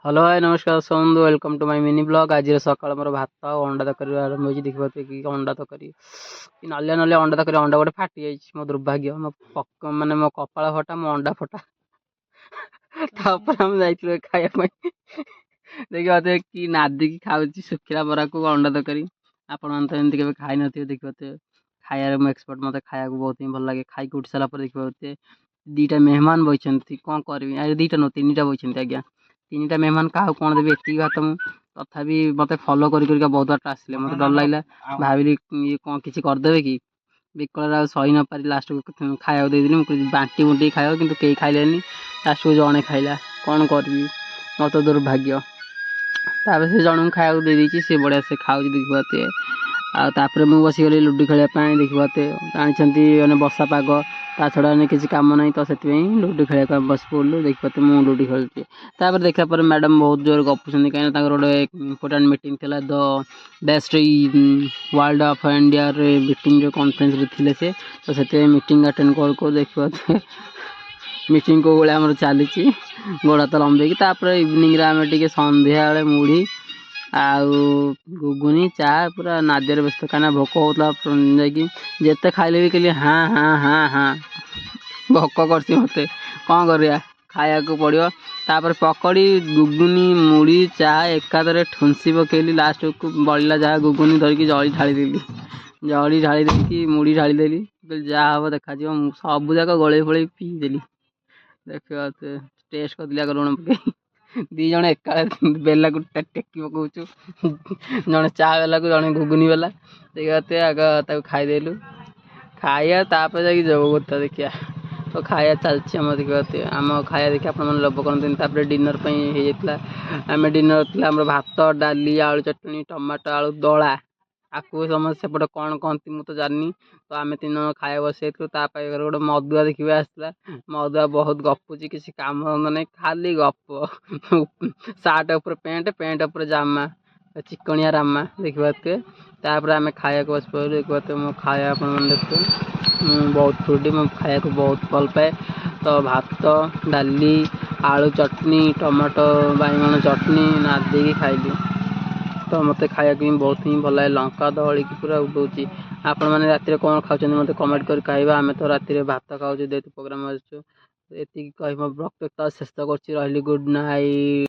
Hello hi, ନମସ୍କାର ବନ୍ଧୁ, welcome to my mini vlog। ଆଜିର ସକାଳ ମୋର ଭାତ ଆଉ ଅଣ୍ଡା ତରକାରୀ ଆରମ୍ଭ ହେଇଛି। ଦେଖିପାରୁଥିବେ କି ଅଣ୍ଡା ତରକାରୀ, କି ନାଲିଆ ନାଲିଆ ଅଣ୍ଡା ତରକାରୀ। ଅଣ୍ଡା ଗୋଟେ ଫାଟି ଯାଇଛି, ମୋ ଦୁର୍ଭାଗ୍ୟ। ମୋ ମାନେ ମୋ କପାଳ ଫଟା, ମୋ ଅଣ୍ଡା ଫଟା। ତାପରେ ଆମେ ଯାଇଥିଲୁ ଖାଇବା ପାଇଁ। ଦେଖିପାରୁଥିବେ କି ନାଦିକି ଖାଉଛି ଶୁଖିଲା ବରାକୁ ଅଣ୍ଡା ତରକାରୀ। ଆପଣମାନେ ତ ଏମିତି କେବେ ଖାଇନଥିବେ। ଦେଖିପାରୁଥିବେ, ଖାଇବାରେ ମୁଁ ଏକ୍ସପର୍ଟ। ମୋତେ ଖାଇବାକୁ ବହୁତ ହିଁ ଭଲ ଲାଗେ। ଖାଇକି ଉଠି ସାରିଲା ପରେ ଦେଖିପାରୁଥିବେ ଦୁଇଟା ମେହମାନ ବଇଛନ୍ତି। କ'ଣ କରିବି? ଆରେ, ଦୁଇଟା ନୁହଁ, ତିନିଟା ବଇଛନ୍ତି ଆଜ୍ଞା। ତିନିଟା ମେହମାନ, କାହାକୁ କ'ଣ ଦେବି ଏତିକି ଭାତ ମୁଁ? ତଥାପି ମୋତେ ଫଲୋ କରି କରିକା ବହୁତ ବାଟ ଆସିଲେ। ମୋତେ ଡର ଲାଗିଲା। ଭାବିଲି ଇଏ କ'ଣ କିଛି କରିଦେବେ କି? ବିକଳରେ ଆଉ ସହି ନପାରି ଲାଷ୍ଟକୁ ଖାଇବାକୁ ଦେଇଦେଲି। ମୁଁ କହିଲି ବାଣ୍ଟି ବୁଣ୍ଟିକି ଖାଇବ, କିନ୍ତୁ କେହି ଖାଇଲେନି। ଲାଷ୍ଟକୁ ଜଣେ ଖାଇଲା। କ'ଣ କରିବି, ମୋର ତ ଦୁର୍ଭାଗ୍ୟ। ତାପରେ ସେ ଜଣଙ୍କୁ ଖାଇବାକୁ ଦେଇଦେଇଛି, ସେ ବଢ଼ିଆ ସେ ଖାଉଛି, ଦେଖିପାରୁଥିବେ। ଆଉ ତାପରେ ମୁଁ ବସିଗଲି ଲୁଡ଼ୁ ଖେଳିବା ପାଇଁ। ଦେଖିପାରୁଥିବେ, ଜାଣିଛନ୍ତି ମାନେ ବର୍ଷା ପାଗ, ତା ଛଡ଼ା ମାନେ କିଛି କାମ ନାହିଁ, ତ ସେଥିପାଇଁ ଲୁଡ଼ୁ ଖେଳିବାକୁ ଆମେ ବସି ପଡ଼ିଲୁ। ଦେଖିପାରୁଥିବେ, ମୁଁ ଲୁଡ଼ୁ ଖେଳୁଛି। ତାପରେ ଦେଖିଲା ପରେ ମ୍ୟାଡ଼ାମ୍ ବହୁତ ଜୋରେ ଗପୁଛନ୍ତି, କାହିଁକିନା ତାଙ୍କର ଗୋଟେ ଇମ୍ପୋର୍ଟାଣ୍ଟ ମିଟିଂ ଥିଲା। The best world of ଇଣ୍ଡିଆରେ ମିଟିଂରେ, କନଫରେନ୍ସରେ ଥିଲେ ସେ। ତ ସେଥିପାଇଁ ମିଟିଂ ଆଟେଣ୍ଡ କରୁ କରୁ ଦେଖିପାରୁଥିବେ ମିଟିଂ କେଉଁ ଭଳିଆ ଆମର ଚାଲିଛି, ଗୋଡ଼ ହାତ ଲମ୍ବେଇକି। ତାପରେ ଇଭିନିଂରେ ଆମେ ଟିକେ ସନ୍ଧ୍ୟାବେଳେ ମୁଢ଼ି ଆଉ ଘୁଗୁନି, ଚା ପୁରା ନାଦିଆରେ ବ୍ୟସ୍ତ, କାହିଁକିନା ଭୋକ ହେଉଥିଲା। ଯାଇକି ଯେତେ ଖାଇଲେ ବି କହିଲି ହଁ ହଁ ହଁ ହଁ ଭୋକ କରୁଛି ମୋତେ। କ'ଣ କରିବା, ଖାଇବାକୁ ପଡ଼ିବ। ତାପରେ ପକୋଡ଼ି, ଘୁଗୁନି, ମୁଢ଼ି, ଚା ଏକାଥରେ ଠୁଁସି ପକେଇଲି। ଲାଷ୍ଟକୁ ବଳିଲା ଯାହା, ଘୁଗୁନି ଧରିକି ଜଳି ଢାଳିଦେଲି। ଜଳି ଢାଳି ଦେଇକି ମୁଢ଼ି ଢାଳିଦେଲି। କହିଲି ଯାହା ହେବ ଦେଖାଯିବ। ମୁଁ ସବୁ ଯାକ ଗୋଳେଇ ଫୋଳେଇ ପିଇଦେଲି। ଦେଖିବା, ଟେଷ୍ଟ କରିଦେଲି ଆଗ ଲୁଣ ପକେଇ। ଦୁଇ ଜଣ ଏକାଳେ ବେଲାକୁ ଟେକି ପକଉଛୁ, ଜଣେ ଚା ବେଲାକୁ, ଜଣେ ଘୁଗୁନି ବେଲା। ଦେଖିବା, ଆଗ ତାକୁ ଖାଇଦେଲୁ। ଖାଇବା ତାପରେ ଯାଇକି ଯୋଗ କଥା ଦେଖିବା। ତ ଖାଇବା ଚାଲିଛି ଆମର। ଦେଖିପାରୁଥିବେ, ଆମ ଖାଇବା ଦେଖି ଆପଣମାନେ ଲୋଭ କରନ୍ତିନି। ତାପରେ ଡିନର୍ ପାଇଁ ହେଇଯାଇଥିଲା। ଆମେ ଡିନର୍ ଥିଲା ଆମର ଭାତ, ଡାଲି, ଆଳୁ ଚଟଣି, ଟମାଟୋ ଆଳୁ ଦଳା। ଆକୁ ସମସ୍ତେ ସେପଟେ କ'ଣ କହନ୍ତି ମୁଁ ତ ଜାଣିନି। ତ ଆମେ ତିନି ଜଣ ଖାଇବା ବସିଯାଇଥିଲୁ। ତା ପାଖରେ ଗୋଟେ ମଦୁଆ ଦେଖିବା ଆସିଥିଲା। ମଦୁଆ ବହୁତ ଗପୁଛି, କିଛି କାମ ଧନ୍ଦା ନାହିଁ, ଖାଲି ଗପ। ସାର୍ଟ ଉପରେ ପ୍ୟାଣ୍ଟ, ପ୍ୟାଣ୍ଟ ଉପରେ ଜାମା, ଚିକଣିଆ ରାମା, ଦେଖିପାରୁଥିବେ। ତାପରେ ଆମେ ଖାଇବାକୁ ବସି ପଡ଼ିଲୁ। ଦେଖିପାରୁଥିବେ, ମୋ ଖାଇବା ଆପଣମାନେ ଦେଖୁଥିବେ। ମୁଁ ବହୁତ ଫୁଡ଼ି, ମୁଁ ଖାଇବାକୁ ବହୁତ ଭଲ ପାଏ। ତ ଭାତ, ଡାଲି, ଆଳୁ ଚଟଣି, ଟମାଟୋ ବାଇଗଣ ଚଟଣି ନାଦିକି ଖାଇଲି। ତ ମୋତେ ଖାଇବାକୁ ହିଁ ବହୁତ ହିଁ ଭଲ ଲାଗେ। ଲଙ୍କା ଦଳିକି ପୁରା ଉଡ଼ଉଛି। ଆପଣମାନେ ରାତିରେ କ'ଣ ଖାଉଛନ୍ତି, ମୋତେ କମେଣ୍ଟ କରି କହିବା। ଆମେ ତ ରାତିରେ ଭାତ ଖାଉଛୁ, ଯେହେତୁ ପ୍ରୋଗ୍ରାମ୍ ଅଛୁ। ଏତିକି କହି ମୋ ବକ୍ତବ୍ୟ ଶେଷ କରୁଛି। ରହିଲି, ଗୁଡ଼୍ ନାଇଟ୍।